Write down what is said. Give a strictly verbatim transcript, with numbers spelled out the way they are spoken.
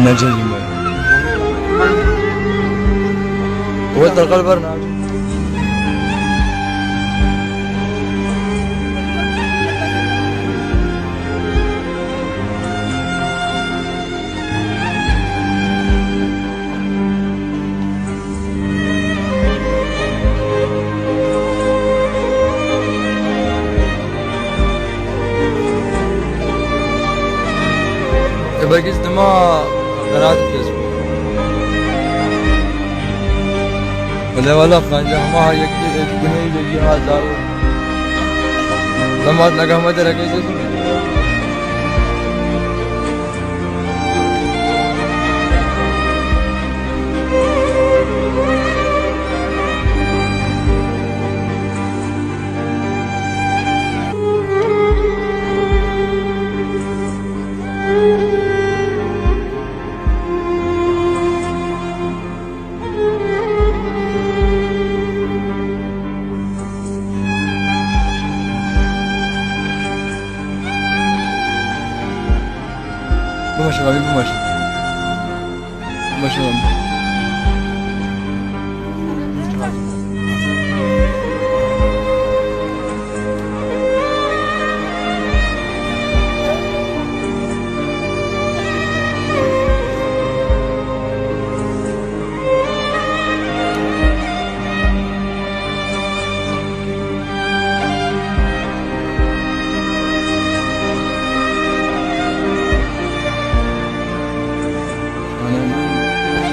Ecel me. Wet qal berna. Belkî dima qenaat kes bû. Wele wela qanca hema ha yekî guneyî de cî ha zarû. Dema nagah me derekê zêdî. Bimeşe, Rabî, bimeşe. Bimeşe, Rabî.